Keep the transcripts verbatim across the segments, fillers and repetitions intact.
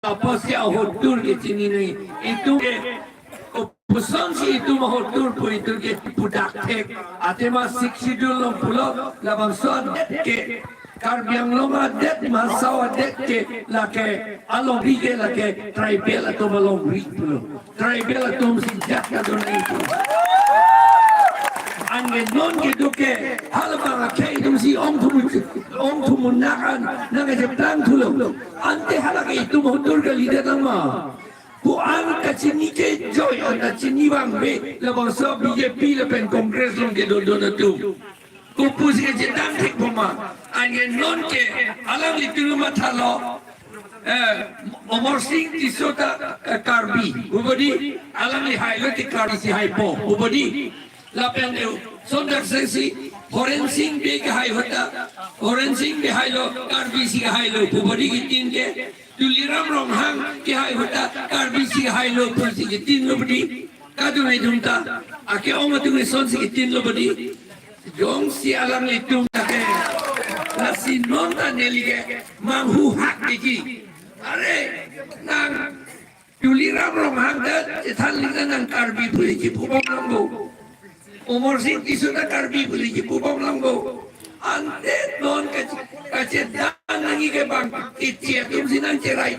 apotsi ahotur ke chini nai. Itum ke opposition si itum ahotur pu itum ke pudak thek. Athema Sixth Schedule along pulo labangso adet ke, Karbi Anglong adet, Mansau adet ke lake alongri ke lake tribal atum alongri pulo. Tribal atum si jat kadun nai pu. Anke non kedo ke halabang akhei atum si ongthumu, ongthumu nak an nangkacheplang thulo. Ante hala ke itum ahotur kalidet nang ma pu an kachini kejoi, an kachini vangve labangso B J P lapen Congress along kedodun atum. Kopusi kachethan thek poma. Anke non ke alanglitum mathalo, eh, Amarsing Tisso ta, eh, Karbi pu bodi, alangli hailo te Karbi si haipo pu bodi. Lapen, eh, Sontak Sengsi, Horensing Bey ke hai ahut ta, Horensing Bey hailo, Karbi si hailo pu bodi kitin ke. Tuliram Ronghang ke hai ahut ta, Karbi si hailo pusi kitin lo bodi. Kadung idung ta, ake-ong atum ison si kitin lo bodi. Jongsi alanglitum ta ke, lasi non ta neli ke manghuhak tiki. Are, nang Tuliram Ronghang ta chethan lina nang Karbi pu chipubom lang bo. Amarsing Tisso ta Karbi pu chipubom lang bo. Ante non kache-, kachedan nangji ke bang, ichi atum si nangcherai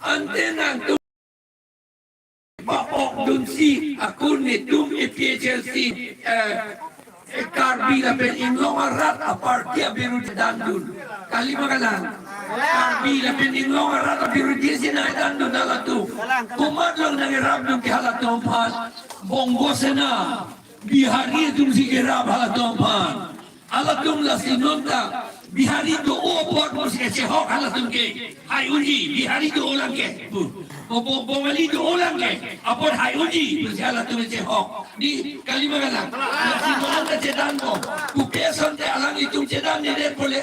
ante nangtum ba-okdunsi akun netum A P H L C, eh, eh, Karbi lapen Inglong arat a-party abirudhi dandun. Kali ma kalang? Karbi lapen Inglong arat abirudhi si nangdandun halatum. Komat along nangrapdun ke halatum aphan? Bongo Sena, Bihari atum si kerap halatum aphan. Halatum lasi non ta Bihari do-o apot pusi kachehok halatum ke. Hai unji, Bihari do-o lang ke. Bu. Bo-, bo-, Bongali do-o lang ke. Apot hai unji pusi halatum kachehok. Di, kali ma kalang? Lasi non ta chedandun. Kopi asonte alanglitum chedandedet pule.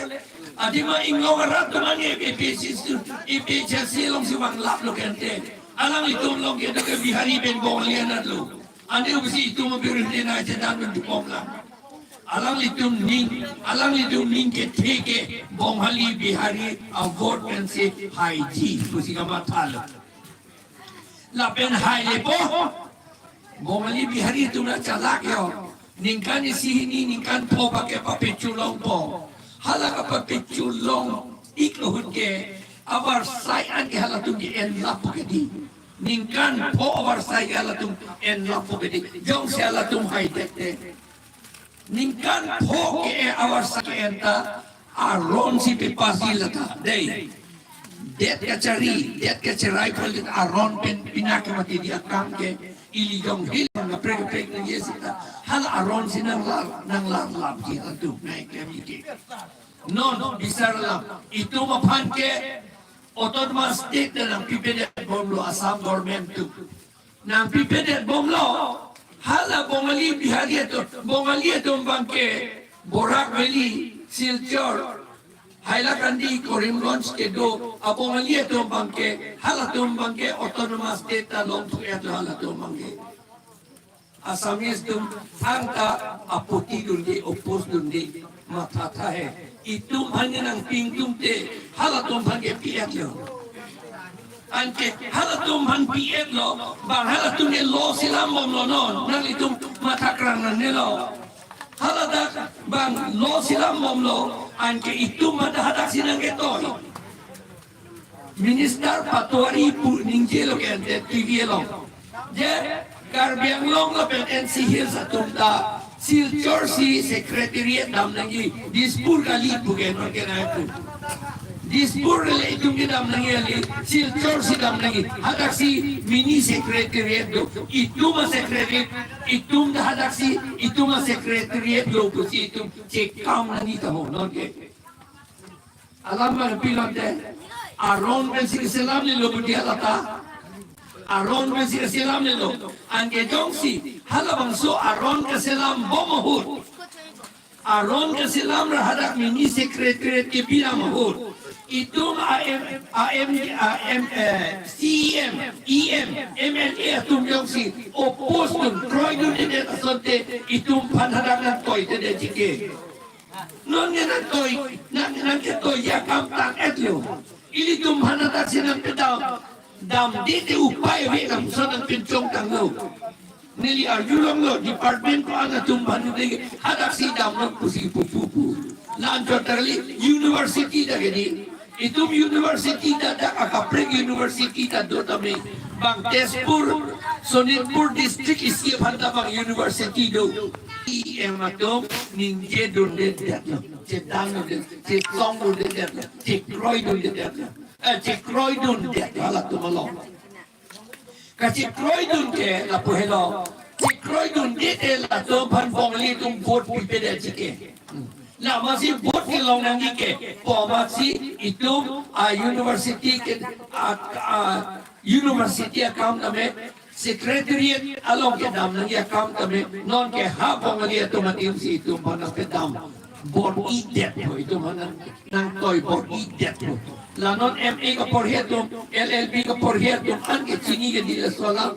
Athema Inglong arat atum ani A P H L C, A P H L C along si vanglaplo ke ante. Alanglitum along kedo ke Bihari pen Bongali anatlo. Ante kopusi itum abirudhi nangchedandun tupom lang? Alanglitum ning, alanglitum ning kethe ke Bongali Bihari a-vote pensi haiji pusi kamathalo. Lapen hailepo, Bongali Bihari atum nangchalak yo. Ningkan isi hini, ningkan pho bak ke papicholongpo. Hala kapapicholong-iklo ahut ke, avarsai an ke halatum ke-enlappo ke di. Ningkan pho avarsai ke halatum enlappo ke di. Jongsi halatum haidet te. Ningkan pho ke-e avarsai ke-en ta aron si pepasi lata. Dei. Det kachari, det kacherai politik aron pen pina ke mati di akam ke ili jong hil kaprek kaprek nangji seta. Hala aron si nanglar, nanglarlapji atum nai kami ke. Non bisar alam, itum aphan ke autonomous state nangpipedet bomlo Assam government atum. Nangpipedet bomlo, hala Bongali Bihari atum, Bongali atum abang ke Barak Valley, Silchar, Hailakandi, Karimganj kedo a-Bongali atum abang ke, halatum abang ke autonomous state ta longthu-etlo halatum abang ke. Assamese atum thangta apotti dunde, oppose dunde, mathatha he. Itum aphan nangpingtungte, halatum aphan ke pi-etlo. Anke halatum aphan pi-etlo, bang halatum ke lo selam bomlo non, nanglitum mathakrang nangnelo. Haladak bang lo selam bomlo, anke itum mada hadak si nangketoi. Minister Patwari pu ningjelo ke ante T V along. Je Karbi Anglong lapen N C Hills atum ta Silchar si secretariat dam nangji, Dispur kali pu ke non ke nai pu. Dispur le itum kedam nangji kali, Silchar si dam nangji. Hadak si mini secretariat do. Itum a-secretariat, itum ta hadak si, itum a-secretariat lo pusi itum chekam nangji ta ho non ke. Alam ma pilon te. Aron pensi selamlelo budi hala ta. Aron pensi selamlelo. Anke jongsi halabangso aron keselam bom ahut, aron keselam ra hadak mini secretariat kebi dam ahut, itum A M, A M, A M, eh, C E M, E M, M L A atum jongsi oppose dun, kroidundedet asonte itum aphan hadak nangtoitedetji ke. Non ke nangtoi, nang, nangketoi akam tang-etlo. Ilitum aphan hadaksi nangpedam, damde te upai ave, lapuson nangpinchong tanglo. Neli arjulonglo, department ko-an atum aphan de hadaksi damlo pusi pupu pu. La-anchot ta kali, university ta ke di. Itum university ta, ta akaprek university ta do tame. Bang Tezpur, Sonitpur district isi aphan ta bang university do. E M atum ningjedundedetlo, chedandunde, chesongdundedetlo, chekroidundedetlo. Eh, chekroidunde halatum along. Kachekroidun ke lapu helo. Chekroidunde te latum aphan Bongali atum vote pipedet si ke. Hmm. La amatsi vote kelong nangji ke, pu amatsi itum a-university ke, a, a, university akam tame, secretariat along kedam nangji akam tame, non ke ha Bongali atum adim si itum aphan nangpedam bor-idetpo, itum aphan nang, nangtoi bor-idetpo. La non M A kaporhi atum, L L B kaporhi atum an ke chinine di, laso alam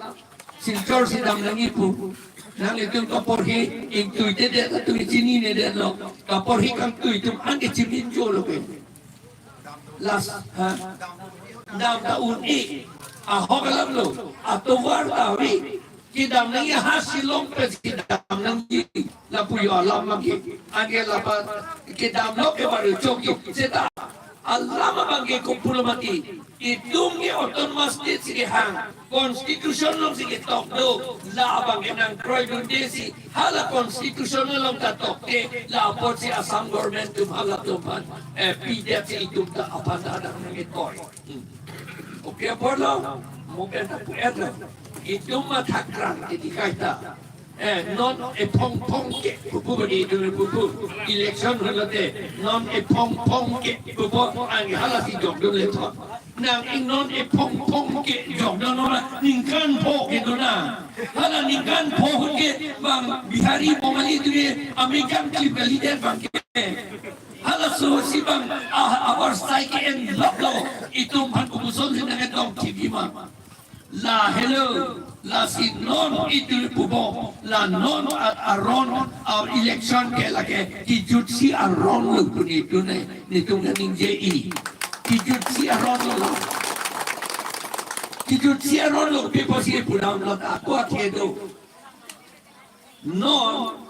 Silchar si dam nangji pu. Nanglitum kaporhi ingtuidedet atum chininedetlo. Kaporhi kangtui atum an ke chimincholo ke. Last, ha? Dam ta un-e. Ahok alamlo. Atovar ta ave. Kedam nangji ha Shillong pen si kedam nangji. Lapu jo alam abangke. Anke lapu kedamlo ke baru choki. Seta alam abangke kopulo mati. Itum ke autonomous state si kehang. Constitution along si ketok do. La abangke nangkroidunde si. Hala constitution along ta tokte. La apotsi Assam government atum halatum aphan, eh, pidet si itum ta aphan ta adang nangketoi. Hmm. Okay, apotlo, mo pen ta pu-etlo. Itum mathakran ke di kaita. Eh, non ephongphong ke pupu bagi dulu pupu. Election holote, non ephongphong ke pupu, ang halasi jokdun lethon. Nang ing non ephongphong ke jokdun non, ningkan pho ke dun na. Hala ningkan pho ke bang Bihari Bongali dule American clip kalidet abangke. Halaso si bang, ah, our psyche and love lo. Itum aphan kopuson si nangkedong T V ma. La helo, lasi non itum pupo, la non a-, aron, a-election ke lake, kejutsi aron lo pu netum ne, netum kaningje-i. Kejutsi aron lo. Kejutsi aron lo, pi apotsi pudam lo ta, ako akedo. Non,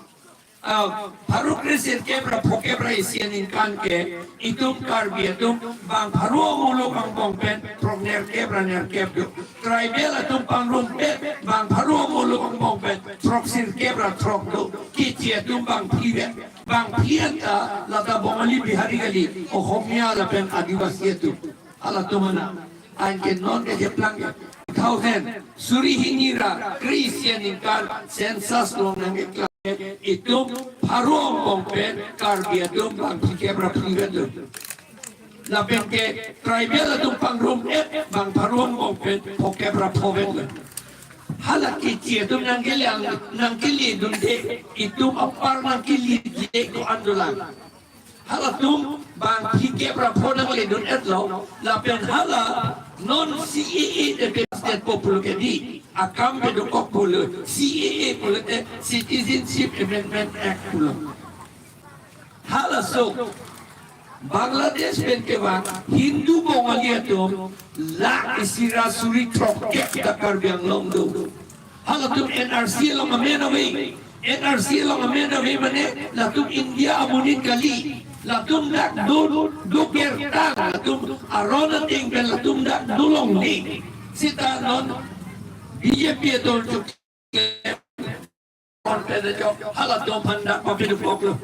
ah, pharo kre sirkep ra phokep ra isi aningkan ke, itum Karbi atum bang pharo muluk angbong pen throk nerkep ra nerkep do. Tribal atum pangrumpet bang pharo muluk angbong pen throk sirkep ra throk do. Keche atum bang phli vet, bang phli anta lata Bongali Bihari kali, Ohomia lapen Adivasi atum. Halatum ana. Anke non kejeplang ke. Thousand, suri hini ra kre isi aningkan census along nangkeklang ke, itum pharo angbong pen Karbi atum bang phlikep ra phlivet lo. Lapen ke tribal atum pangrum-et bang pharo angbong pen phokep ra phovet lo. Hala keche atum nangkele, nangkeledunde, itum apar nangkeledet ko-an dolang. Halatum bang phlikep ra pho nangle-dun-etlo, lapen hala non C A A de pe state po pulo ke di, akam pe dokok pulo, C A A pulote Citizenship Amendment Act pulo. Halaso Bangladesh pen kevang Hindu Bongali atum lakh isi ra suri throkkep ta Karbi Anglong do. Halatum N R C along amen ave. N R C along amen ave mane latum India amonit kali. Latum dak do, do kertang, latum aron ateng pen latum dak dolongle. Seta non B J P atum chuk on pen ajok halatum aphan dak papi dupok lo.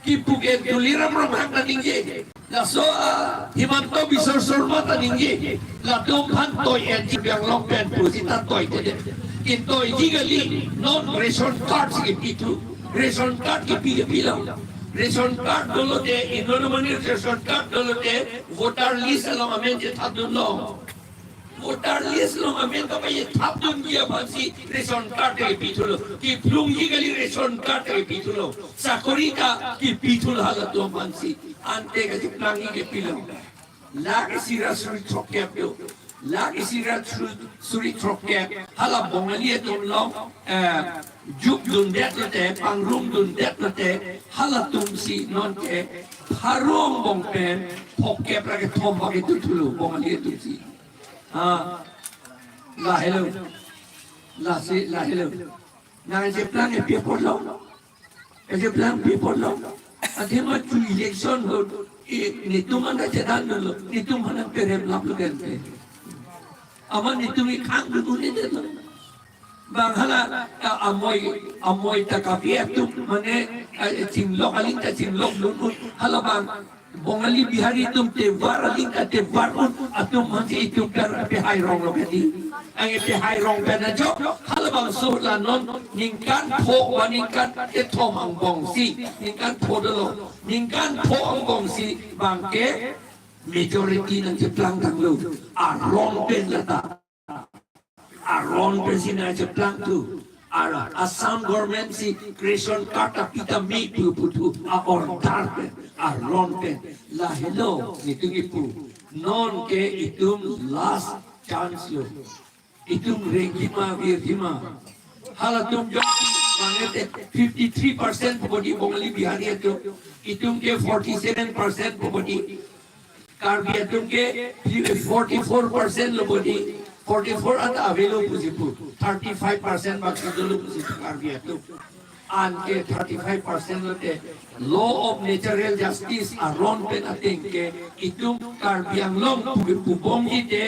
Kipu ke Tuliram Ronghang ta ningje. Laso, ah, Himanta Biswa Sarma ta ningje. Latum aphan toi-etji Karbi Anglong pen pu seta toidedet. Ketoiji kali, non ration card si kepithu. Ration card kepi kepilo. Ration card dolote, inut amonit ration card dolote, voter list along amen chethapdunlo. Voter list along amen kapachethapdunji aphansi ration card ta kepithulo. Kephlungji kali, ration card ta kepithulo. Sakori ta kepithulo halatum aphansi. Ante kacheplangji kepilo. Lakh isi ra suri throkkep do. Lakh isi ra suri, suri throkkep. Hala Bongali atum along, eh, jukdundet lote, pangrumdundet lote, halatumsi nonke pharo angbong pen phongkep ra kethom bak itu thulo Bongali atumsi. Ha. Lahelo. Lasi lahelo. Nangcheplang epi apotlo. Nangcheplang epi apotlo. Athema chu election ahut, e, netum anta chedan dolo. Netum aphan nangperem laplo kente. Amat netum ikhang dun un-edetlo. Bang hala, a, amoi, amoi ta kapi atum, mane, a, chinglok aling ta chinglok dun un. Hala bang Bongali Bihari atum tevar aling ta tevar un, atum mangsi itum kar pe hai rong lo kedi. Anke pe hai rong pen ajo, halabangso la non ningkan pho ba ningkan kethom angbongsi, ningkan pho dolo, ningkan pho angbongsi bangke majority nangcheplang tanglo, aron pen lata. Aron pensi nangcheplang thu. Ara Assam government si ration card api ta me pu puthu a-order pen aron pen. Lahelo netum kipu. Nonke itum last chance lo. Itum rengji ma virji ma. Halatum jok mangete fifty three percent pu bodi Bongali Bihari atum. Itum ke forty seven percent pu bodi. Karbi atum ke forty four percent lo bodi, forty four anta avelo pusi pu, thirty five percent bak si dolo pusi pu Karbi atum. Anke thirty five percent lote law of natural justice aron pen ateng ke itum Karbi Anglong pu, pubomji te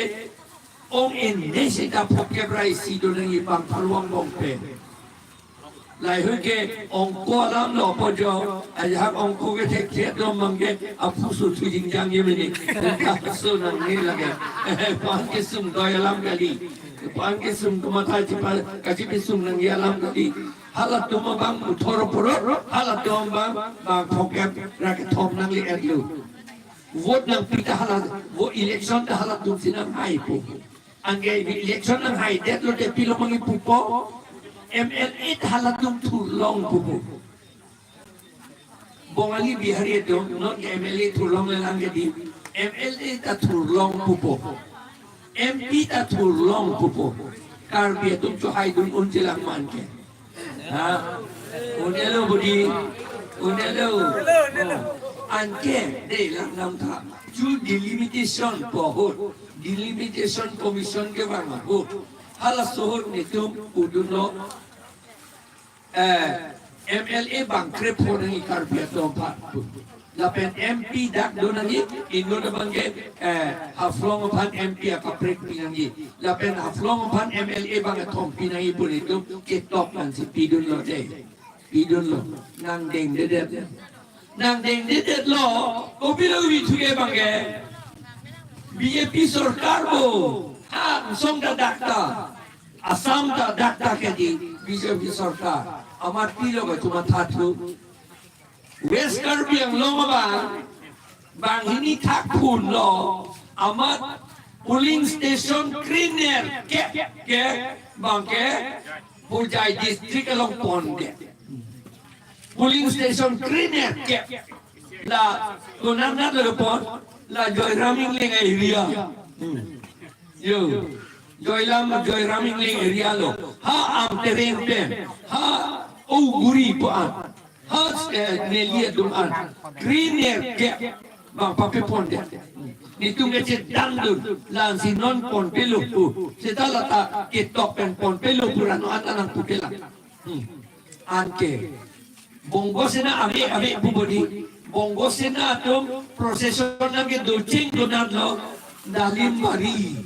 ong en ne seta phongkep ra isi do nangji bang pharo angbong pen. Lahei ke ongko alam lo po jo, ajahak ongko ke thekthe atum abangke aphu su thu jingjang ye mene. Ka su nangne lake. Pan kesung doi alam kali. Pan kesung kamatha chipa kachi kesung nangji alam kali. Halatum abang uthor puro, halatum abang bang phongkep ra kethom nangli-etlo. Vote nangpi ta hala, vote election ta halatumsi nanghaipo. Anke election nanghaidet lote pilo mangi pupo. M L A ta halatum thurlong pupo. Bongali Bihari atum non M L A thurlong le lang kedi. M L A ta thurlong pupo. M P ta thurlong pupo. Karbi atum chohai dun un chelang manke. Ha? Un-elo bodi. Un-elo. Oh. Anke, de lang nam tha. Chu delimitation pu ahut. Delimitation Commission kevang ahut. Halaso ahut netum pudunlo. Eh, M L A bang krepho nangji Karbi atum aphan. Lapen M P dak do nangji, inut abangke, eh, Haflong aphan M P akaprek pi nangji. Lapen Haflong aphan M L A bang kethom pi nangji pu netum ketok nangsi pidunlo de. Pidunlo. Nangdengdedet. Nangdengdedetlo. Kopilo vithu ke abangke. B J P sorkar bo. Ha, song ta dak ta. Assam ta dak ta kedi. B J P sorkar. Amat pilo kachemathathu. West Karbi Anglong abang, banghini thakphun lo, amat polling station krenerkep ke, abangke, Hojai district along pondet. Polling station krenerkep. La, konat nat lo pon, la Joyram Engleng area. Hmm. Yo, Joyram, Joyram Engleng area lo. Ha Amtereng pen, ha Auguri pu an, ha, eh, Neli atum an. Krenerkep bang pape pondet. Netum kechedandun, la-ansi non ponpelo pu. Seta lata ketok pen ponpelo pu ra non an anang pupelang. Hmm. Anke. Bongo Sena ave ave pu bodi. Bongo Sena atum procession nangkedo cheng donat lo Dalimbari.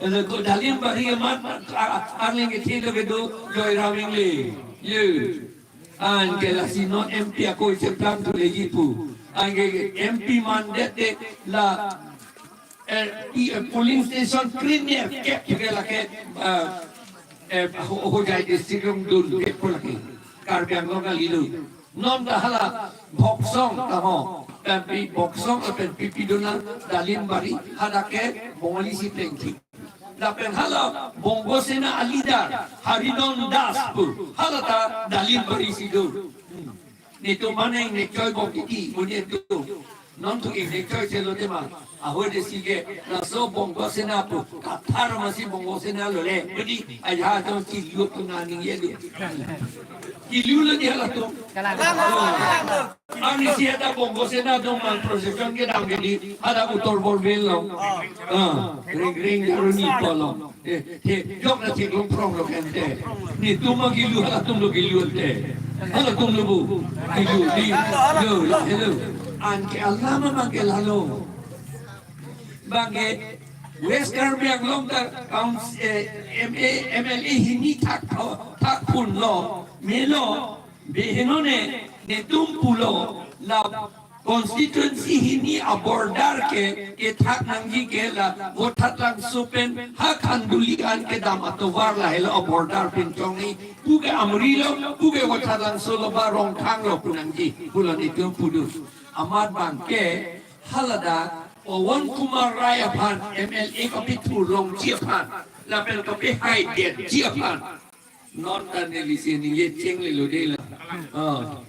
Ele ko Dalimbari amat a-, a-, arleng kethe lo kedo Joyram Engleng. Ye. Anke lasi non M P ako cheplang thuleji pu. Anke M P mandet te la eh, i, eh, polling station krenerkep ke lake, eh, eh, Ho-, Hojai district along dundetpo lake. Karbi Anglong kali lo. Non ta hala Boksong ta ho. Tapi Boksong lapen P P Dona Dalimbari hadak ke Bongali si plengthip. Lapen hala Bongo Sena a-leader Haridon Das pu. Hala ta Dalimbari si do. Hmm. Netum mane ingnek choi bom kiti, monit atum. Non thu ingnek choi chelo tema. Ahoi de si ke, laso Bongo Sena pu, Kathar masi Bongo Sena lo le, bedi, aja jong kilu tu na ning ye lu. Kilu lo di halatum. Kalang. Arnisi hadak Bongo Sena dong mang procession kedam ke di, hadak Uttar Borbil lo. Ah, ring ring jaruni polo. Eh, eh, jok na theklong prong lo kente. Netum ma kilu, halatum lo kilu ente. Halatum lo bu. Kilu di. Lo, lo, hello. Anke alam abang ke lalo. Bang ke West Karbi Anglong ta council, eh, M A, M L A hini thak tho, thak pun lo. Melo. Biheno ne, netum pulo la constituency hini a-border ke, kethak nangji ke la Voithalangso pen ha Khanduli an kedam atovar lahelo a-border pen chongni. Pu ke Amri lo, pu ke Voithalangso lo ba Rongkhang lo pu nangji. Pulo netum pudu. Amat bang ke haladak Pawan Kumar Rai aphan M L A kapethur longji aphan, lapen kapehaidetji aphan. Non ta neli si ningje cheng le lo de la. Oh.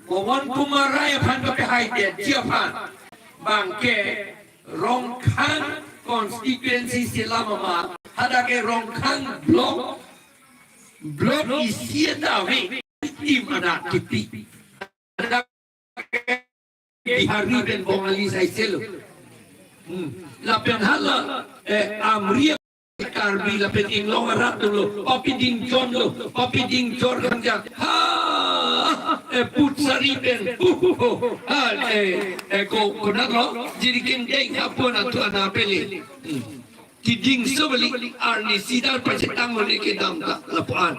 Pawan Kumar Rai aphan kapehaidetji aphan. Bang ke Rongkhang constituency si la mama. Hadak ke Rongkhang block. Block isi ta ave. Tim ada kipi. Hadak Bihari pen Bongali saise lo. Hmm. Lapen hala, eh, Amri Karbi lapen Inglong arat atum lo, papi dingchon lo, papi dingchor kangjang. Ha, eh, Putsari pen, hu, hu, hu. Ha, eh, eh, ko, konat lo, Jirikindeng ha pon atu ana pele. Hmm. Kiding so beli, arnisi dar pachetang lo ne kedam ta, lapuan.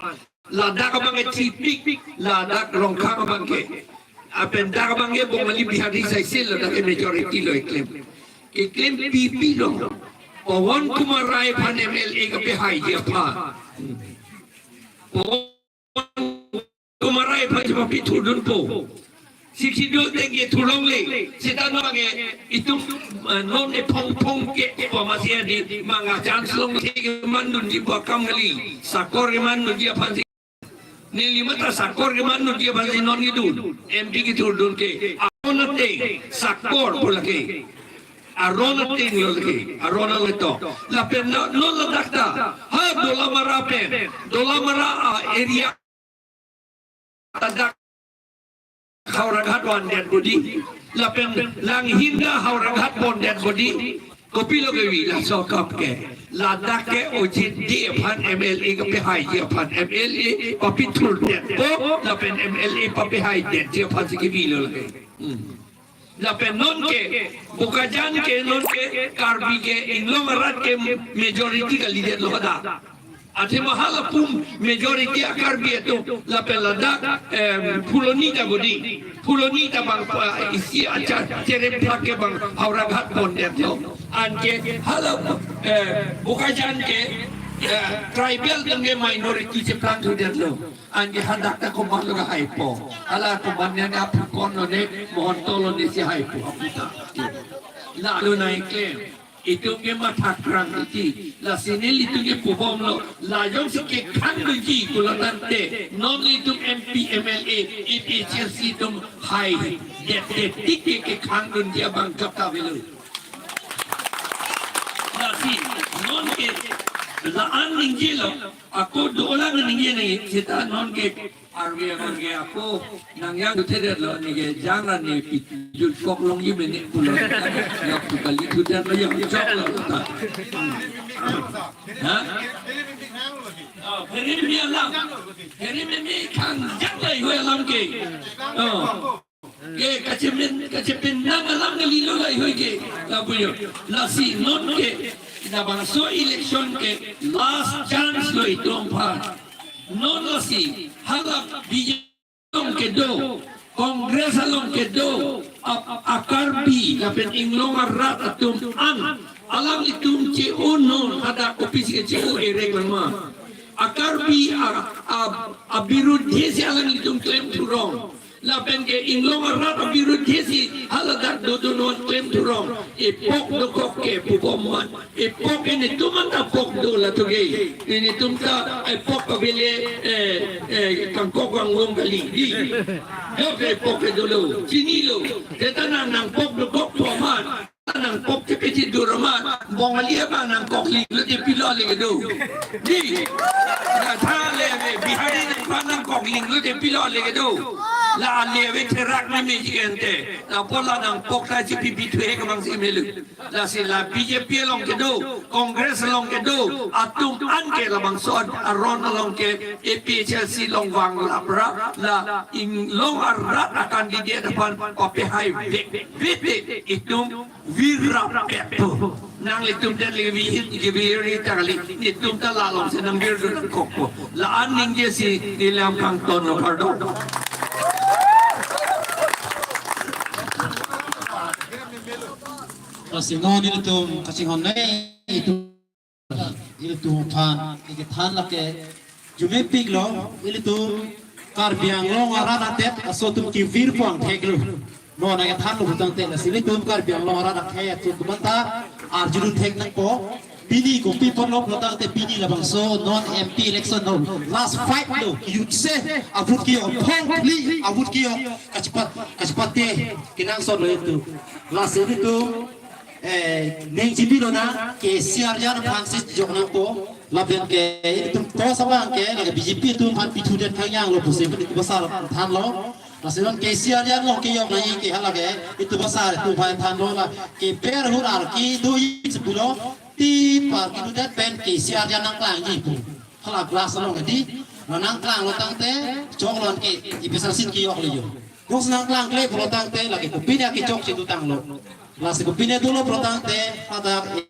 Ladak abang ke thipik, ladak Rongkhang abang ke. Lapen dak abang ke Bongali Bihari saise ladak ke majority lo keklem. Keklem pipi lo. Pawan Kumar Rai aphan M L A kapehaiji aphan. Pawan Kumar Rai aphan chepa pethurdunpo. Sixth Schedule ateng ke thurlongle, seta non ke itum, eh, non ephong phong ke, eh, pamasi adi, manga chance longthe ke mandunji pu akam kali, sakor ke mandunji aphan si. Neli mata sakor ke mandunji aphan si non kedun, M P kethurdun ke, aron ateng, sakor pu lake. Aron ateng lo lake, aron aleto. Lapen non, non ladak ta, ha Dolamara pen, Dolamara, ah, area, ladak Howraghat vandet bodi. Lapen Langhin ta Howraghat vandet bodi. Kopilo kevi laso akam ke. Ladak ke Ojit Dey aphan M L A kapehaiji aphan. M L A papethurdetpo. Lapen M L A papehaidetji aphan si kevilo lake. Hmm. Lapen non ke, Bokajan ke, non ke, Karbi ke, Inglong arat ke majority kalidetlo hadak. Athema hala pum majority a-Karbi atum, lapen ladak, em, Phuloni ta bodi, Phuloni ta bang, ah, isi acha cherep thak ke bang Howraghat vandetlo. Anke hala, eh, Bokajan ke, eh, tribal atum ke minority cheplang thudetlo. Anke hadak ta komat lo kahaipo. Hala komat ne ne aphu konlo ne, Mohonto lo ne si haipo aputa. Lalo nangklem. Itum ke matha krang iti. Lasi nelitum ke pubomlo. La jongsi kekhang doji pulo tangte. Non itum M P, M L A, A P H L C atum haidet tik ke kekhang dunji abang jok ta avelo. Lasi non ke la-an ningjelo. Ako dolang ningje nangji, seta non ke arve abang ke ako nangjang thedetlo, ne ke jang ra ne pi jut kok longji mene pulo. Ya pu kali thudetlo ya joklo ta. Ha? Oh, phere me alam. Phere me me khang jak lai hoi alam ke. Oh. Ke kachemen, kachepen nang alam kalilo lahei hoi ke. Lapuyo. Lasi non ke, labangso election ke last chance lo itum aphan. Non lasi, hala B J P along kedo, Congress along kedo, a, a-Karbi, lapen Inglong arat atum an, alanglitum che-o non, hadak kopisi ke che-o erek langma. A-Karbi, a, a, abirudhe si alanglitum klem thurong. Lapen ke Inglong arat abirudhe si haladak dodun non klem thurong. Epok dokok ke pubom man. Epok ke netum anta pok do latum ke. Netum ta epok pabele, eh, eh, kangkok kangvong kali. Di. Dok epok ke dolo. Chinilo. Seta nang nangpok dokok pu amat. nangkok tepe ti dur ma, Bongali abang nangkokling lote pilo le kedo. Di. Dak tha le ve, Bihari nangphan nangkokling lote pilo le kedo. La ale ve therak ne me ji ente. Lapu la nangkok ta ji pi bithu he kemang si melu. Lasi la B J P along kedo, Congress along kedo, atum an ke labangso aron along ke A P H L C along vang labra, la inglong arat a candidate aphan papehai vek, vek, vek, itum virap pet po. Nanglitum den le vihit ke viri tangli, itum ta la alongsi nangvir dun kokpo. La an ningje si neli lam kangton lo, pardon. Lasi non ilitum kachinghon nai itum, ilitum aphan ikethan lake arjumepiklo, ilitum Karbi Anglong arat adet aso atum kevir puang theklo. Non ikethanlo putangte lasi ilitum Karbi Anglong arat akhei atum kumanta arjudun thek nangpo. Pini kopi ponlo putangte pini labangso non M P election lo, last fight lo, youth se avut kejok, phong phli avut kejok, kachepat, kachepate kenangsot lo itum. Lasi ilitum eh, neng chipilonang, K C R jan aphansi jok nangpo, lapen ke, itum post abang ke, lake B J P atum aphan pithudet khangjang lo pusi, itum basar thanlo. Lasi non K C R jan along kejok nangji ke halake, itum basar atum aphan thanlo la, ke per hurar kedo ji si pulo, ti par kedodet pen K C R jan nangklangji pu. Hala glass along di, nangklanglo tangte, choklo ke, ipisar sin kejok le jo. Jongsi nangklangkle pulo tangte, lake kopine kechok si dotanglo. Lasi kopine dolo pulo tangte, hadak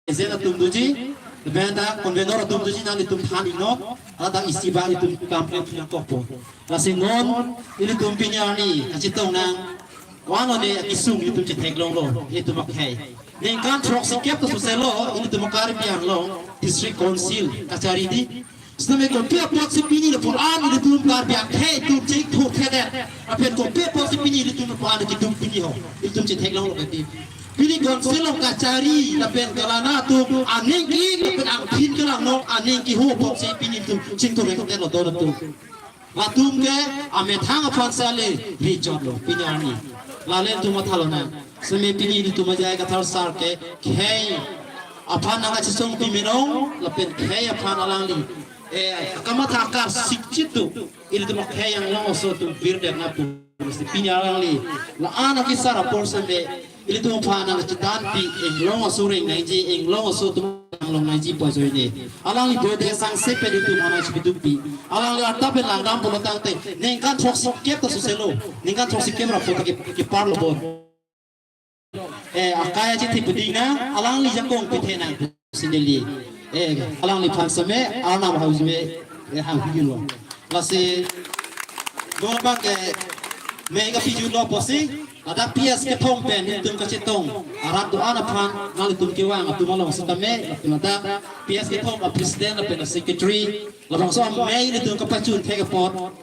agent atum doji, lapen dak convenor atum doji, nanglitum than iknon, hadak isi ba itum complain nangkokpo. Lasi non, ilitum pini arni, kachetong nang, one one day akesung itum chetheklonglo, itum akhei. Ningkan throksikep ta soselo, ilitum Karbi Anglong District Council kachari di, Sitame kopi apotsi pini lapu-an ilitum Karbi akhei atum chingthurthedet. Lapen kopi apotsi pini ilitum lapu-an keduk pini ho. Ilitum chetheklonglo kati. Pini council along kachari lapen kalana atum aning ke-ik lapen angthin kelang non aning keho apotsi pini ilitum chingthurthedetlo don atum. Latum ke amethang aphan sale rijotlo pini arni. Lale ilitum mathalonang. Sitame pini ilitum ajai Kathar sar ke khei aphan nangkachesong pimedong lapen khei aphan alangli, eh, kamatha akar sikchit do, ilitum akhei Anglong aso atum birdet na pu. Lasi pini alangli la-an akesar apor sitame ilitum aphan nangchethanpi, Anglong aso reng nangji, Anglong aso atum Anglong nangji pu ajoine. Alangli bode sangse pen ilitum aphan nangchepidukpi. Alangli arta pen langdam pulo tangte ningkan throksikep ta soselo, ningkan throksikep ra puta ke, keparlo bon. Eh, akai achithi puding nang, alangli jakong pithe nang pusi neli, eh, alangliphan sitame, arnam hau sitame, eh, hang hugilo. Lasi, dor bang ke, mei kapijutlo pusi, ladak P S kethom pen, itum kachetong, arat do-an aphan, nanglitum kevang, atum along sitame, lapen ladak, P S kethom, a president, lapen a secretary, labangso amei ilitum kapachun thek apot,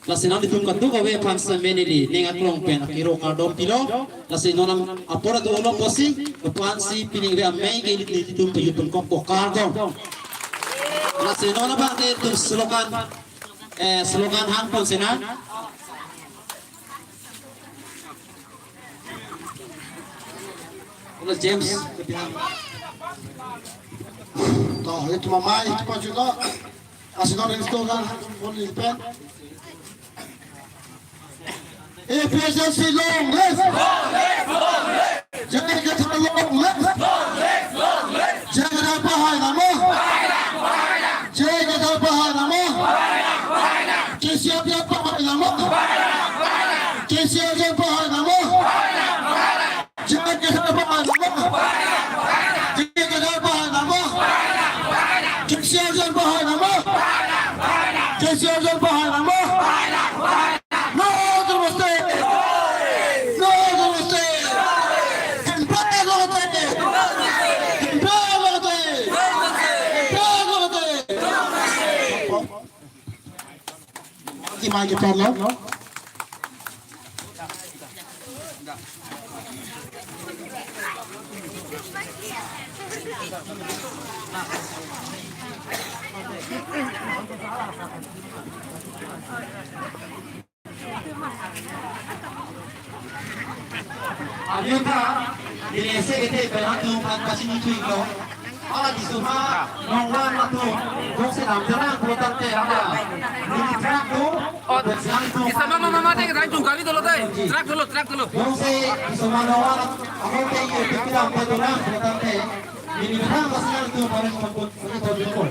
Lasi nanglitum kadokave aphan sitame neli ning aklong pen akiro kardom pilo. Lasi non apor atu olo pusi, aphansi pining ve amei ke ilitum pajutpon kok kok kardom. Lasi non abang ke itum slogan, eh, slogan hangpon sena. Hola James. To, itum amei, itum pajutlo. Lasi non ring slogan, phone pen. A P H L C long live! J I Kathar long live! J I Kathar pahai namo! J I Kathar pahai namo! K C R jan pahai namo! K C R jan pahai namo! J I Kathar pahai namo! J I Kathar pahai namo! K C R jan pahai namo! K C R jan pahai namo! No autonomous state! No autonomous state! Hemprek lote! Hemprek lote! Hemprek lote! Ki mai ke perlo. Abiuta, di ese kete berang tu kan kasih nunjuk lo. Ala di suma nongwan matu, jongsi dam terang pulote ada. Di truck tu, oh, berang tu. Di sama mama mate ke tang jungkali dolo teh. Truck dolo, truck dolo. Jongsi di suma nongwan, amo te ye pikir dam terang pulote. Di berang kasih nunjuk paling mangkut, itu jengkol.